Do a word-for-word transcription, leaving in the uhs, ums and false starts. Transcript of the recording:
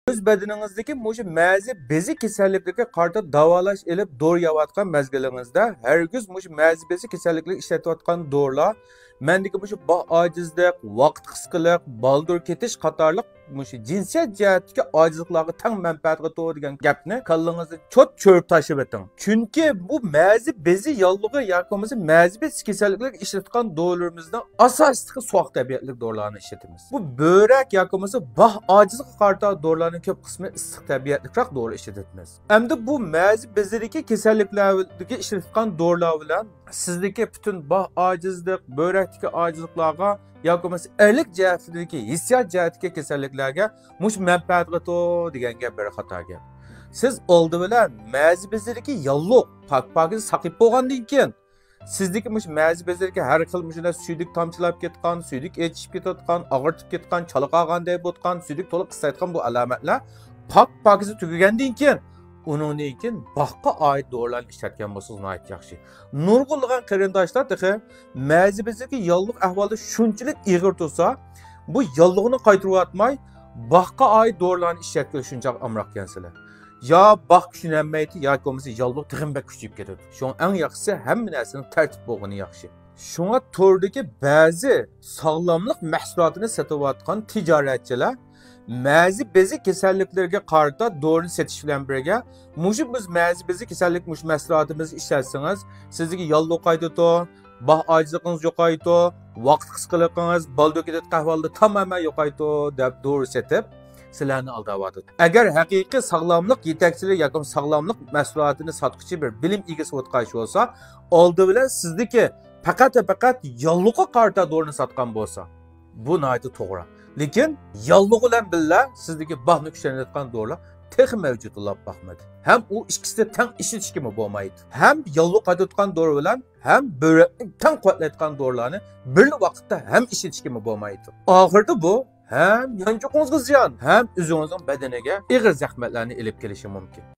ئۆز بەدىنىڭىزدىكى مۇشۇ مەزى بېزى كېسەللىكلىرىگە قارىتا داۋالاش ئېلىپ دورا يەۋاتقان مەزگىلىڭىزدە، ھەرگىز مۇشۇ مەزى بېزى كېسەللىكلىرىگە ئىشلىتىۋاتقان دورىلار، مەندىكى مۇشۇ باھ ئاجىزلىق، ۋاقىت قىسقىلىق، بالدۇر كېتىش قاتارلىق مۇشۇ جىنسىيەت جەھەتتىكى ئاجىزلىقلارغا تەڭ مەنپەئەت قىلىدۇ دېگەن گەپنى كاللىڭىزدىن چوت چۆرۈپ تاشلىۋېتىڭ. چۈنكى بۇ مەزى بېزى ياللۇغى ياكى بولمىسا مەزى بېزى كېسەللىكلىرىگە ئىشلىتىدىغان دورىلىرىمىزنىڭ ئاساسلىقى سوغۇق تەبىئەتلىك دورىلارنى ئىشلىتىمىز. بۇ بۆرەك ياكى بولمىسا باھ ئاجىزلىقىغا قارىتا دورىلارنىڭ كۆپ قىسمى ئىسسىق تەبىئەتلىكراق دورا ئىشلىتىمىز. ئەمدى بۇ مەزى بېزىدىكى كېسەللىكلەرگە ئىشلىتىدىغان دورىلار بىلەن سىزدىكى پۈتۈن باھ ئاجىزلىق، بۆرەكتىكى ئاجىزلىقلارغا ياكى بولمىسا ئەرلىك جەھەتتىكى، ھېسسىيات جەھەتتىكى كېسەللىكلەرگە مۇشۇ مەنپەئەت قىلىدۇ دېگەن گەپ بىر خاتا گەپ. سىز ئالدى بىلەن مەزى بېزىدىكى ياللۇغ، پاك-پاكىز ساقىيىپ بولغاندىن كېيىن، سىزدىكى مۇشۇ مەزى بېزىدىكى ھەر خىل مۇشۇنداق سۈيدۈك تامچىلاپ كېتىدىغان، سۈيدۈك ئېچىشىپ كېتىدىغان، ئاغرىتىپ كېتىدىغان، چالا قالغاندەك بولىدىغان، سۈيدۈك تولا قىستايدىغان بۇ ئالامەتلەر پاك-پاكىز تۈگىگەندىن كېيىن، ئۇنىڭدىن كېيىن باھقا ئائىت دورىلارنى ئىشلەتكەن بولسىڭىز ناھايىتى ياخشى. نۇرغۇنلىغان قېرىنداشلار تېخى مەزى بېزىدىكى ياللۇغ ئەھۋالى شۇنچىلىك ئېغىر تۇرسا، بۇ ياللۇغنى قايتۇرۇۋاتماي، باھقا ئائىت دورىلارنى ئىشلەتكىلى شۇنچە ئامراق ئىكەنسىلەر. يا باھ كۈچىنەلمەيدۇ ياكى بولمىسا ياللۇغ تېخىمۇ بەك كۈچىيىپ كېتىدۇ. شۇڭا ئەڭ ياخشىسى ھەممە نەرسىنىڭ تەرتىپ بولغىنى ياخشى. شۇڭا توردىكى بەزى ساغلاملىق مەھسۇلاتىنى سېتىۋاتقان تىجارەتچىلەر مەزى بېزى كېسەللىكلىرىگە قارىتا دورىنى سېتىش بىلەن بىرگە، مۇشۇ بىز مەزى بېزى كېسەللىك مۇشۇ مەھسۇلاتىمىزنى ئىشلەتسىڭىز، سىزدىكى ياللۇغ قايتىدۇ، باھ ئاجىزلىقىڭىز يوقايدۇ، ۋاقىت قىسقىلىقىڭىز، بالدۇر كېتىدىغان ئەھۋالدا تامامەن يوقايدۇ دەپ دورا سېتىپ، سىلەرنى ئالداۋاتىدۇ. ئەگەر ھەقىقىي ساغلاملىق يېتەكچىلىرى ياكى ساغلاملىق مەھسۇلاتىنى ساتقۇچى بىر بىلىم ئىگىسى بولۇپ قالىش بولسا، ئالدى بىلەن سىزدىكى پەقەت ۋە پەقەت ياللۇغغا قارىتا دورىنى ساتقان بولسا، بۇ ناھايىتى توغرا. لېكىن ياللۇغ بىلەن بىللە سىزدىكى باھنى كۈچەيتىدىغان دورىلار تېخى مەۋجۇتلۇق باقمىدى. ھەم ئۇ ئىككىسىنى تەڭ ئىشلىتىشكىمۇ بولمايدۇ. ھەم ياللۇغ قايتىدىغان دورا بىلەن ھەم بۆرەكنى تەڭ قۇۋۋەتلەيدىغان دورىلارنى بىرلا ۋاقىتتا ھەم ئىشلىتىشكىمۇ بولمايدۇ. ئاخىرىدا بۇ ھەم يانچۇقىڭىزغا زىيان، ھەم ئۆزىڭىزنىڭ بەدىنىگە ئېغىر زەخمەتلەرنى ئېلىپ كېلىشى مۇمكىن.